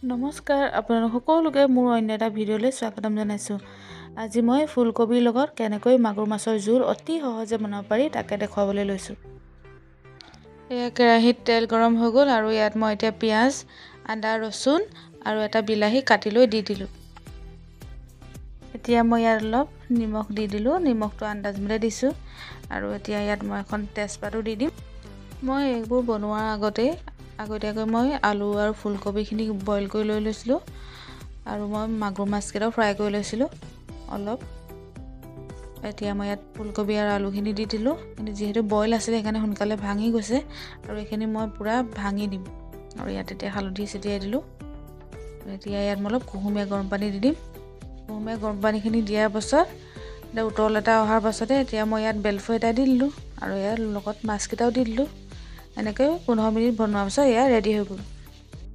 নমস্কাৰ, আপোনালোক সকলোকে মোৰ অন্য এটা ভিডিঅ'লৈ স্বাগতম জনাইছোঁ। আজি মই ফুলকবিৰ লগত কেনেকৈ মাগুৰ মাছৰ জোল অতি সহজে বনাব পাৰি, তাকে দেখুৱাবলৈ লৈছোঁ। এয়া কেৰাহীত তেল গৰম হৈ গ'ল আৰু ইয়াত মই এতিয়া পিঁয়াজ, আদা, ৰচুন আৰু এটা বিলাহী কাটি লৈ দি দিলোঁ। এতিয়া মই ইয়াত অলপ নিমখ দি দিলোঁ। নিমখটো আন্দাজমতে দিছোঁ। আৰু এতিয়া ইয়াত মই এখন তেজপাতো দি দিম। মই এইবোৰ বনোৱাৰ আগতেই আগতীয়াকৈ মই আলু আৰু ফুলকবিখিনি বইল কৰি লৈ লৈছিলোঁ আৰু মই মাগুৰ মাছকেইটাও ফ্ৰাই কৰি লৈছিলোঁ অলপ। এতিয়া মই ইয়াত ফুলকবি আৰু আলুখিনি দি দিলোঁ, কিন্তু যিহেতু বইল আছিলে, সেইকাৰণে সোনকালে ভাঙি গৈছে আৰু এইখিনি মই পূৰা ভাঙি দিম। আৰু ইয়াত এতিয়া হালধি ছটিয়াই দিলোঁ। এতিয়া ইয়াত মই অলপ কুহুমীয়া গৰম পানী দি দিম। কুহুমীয়া গৰম পানীখিনি দিয়াৰ পাছত, এতিয়া উতল এটা অহাৰ পাছতে এতিয়া মই ইয়াত বেলফুই এটা দি দিলোঁ আৰু ইয়াৰ লগত মাছকেইটাও দি দিলোঁ। এনেকৈ 15 মিনিট বনোৱাৰ পাছত এয়া ৰেডি হৈ গ'ল।